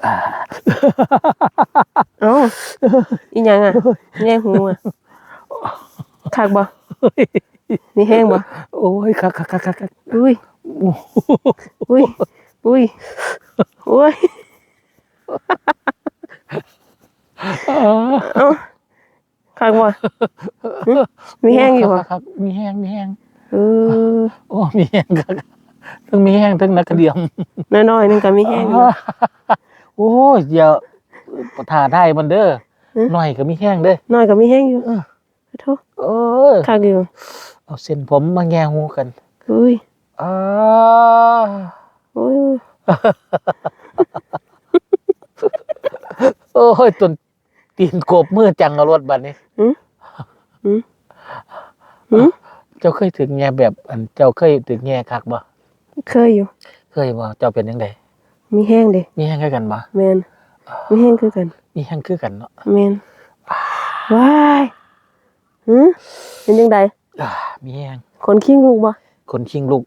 ເອົ້າ ອີຫຍັງອະ? ແຍງຫູອະ? ຄັກບໍ່? ມີແຮງບໍ່? ໂອ້ຍ ຄັກໆໆໆ ອຸ້ຍ ອຸ້ຍ ອຸ້ຍ ໂອ້ຍ ເອົ້າ ຄັກບໍ່? ຫຶ? ມີແຮງຢູ່ບໍ່? ຄັກໆ ມີແຮງ ມີແຮງ ເອີ ໂອ້ ມີແຮງຄັກ ທັງມີແຮງ ທັງໜັກກະດຽມ ນ້ອຍໆໜຶ່ງກໍມີແຮງຢູ່ ໂອ້ຍ ຢ່າທ້າທາຍມັນເດີ ຫຶ? ນ້ອຍກໍມີແຮງເດີ ນ້ອຍກໍມີແຮງຢູ່ ເອີ ໂທ້ ເອີ ຄັກຢູ່ ເອົາເສັ້ນຜົມມາແຍ່ຫູກັນ ອຸ້ຍ ອາ ໂອ້ຍ ໂອ້ຍ ຕົ້ນ ຕີນກົບມືຈັງເອົາໂລດບັດນີ້ ຫຶ? ຫຶ? ຫຶ? ເຈົ້າເຄີຍຖືກແຍ່ແບບ ອັນ ເຈົ້າເຄີຍຖືກແຍ່ຄັກບໍ່? ເຄີຍຢູ່ ເຄີຍບໍ່? ເຈົ້າເປັນຈັ່ງໃດ? ມີແຮງເດ້ ມີແຮງຄືກັນບໍ່? ແມ່ນ ມີແຮງຄືກັນ ມີແຮງຄືກັນເນາະ ແມ່ນ ວ້າຍ ຫຶ? ເປັນຈັ່ງໃດ? ອາ ມີແຮງ ຂົນຄີງລຸກບໍ່? ຂົນຄີງລຸກ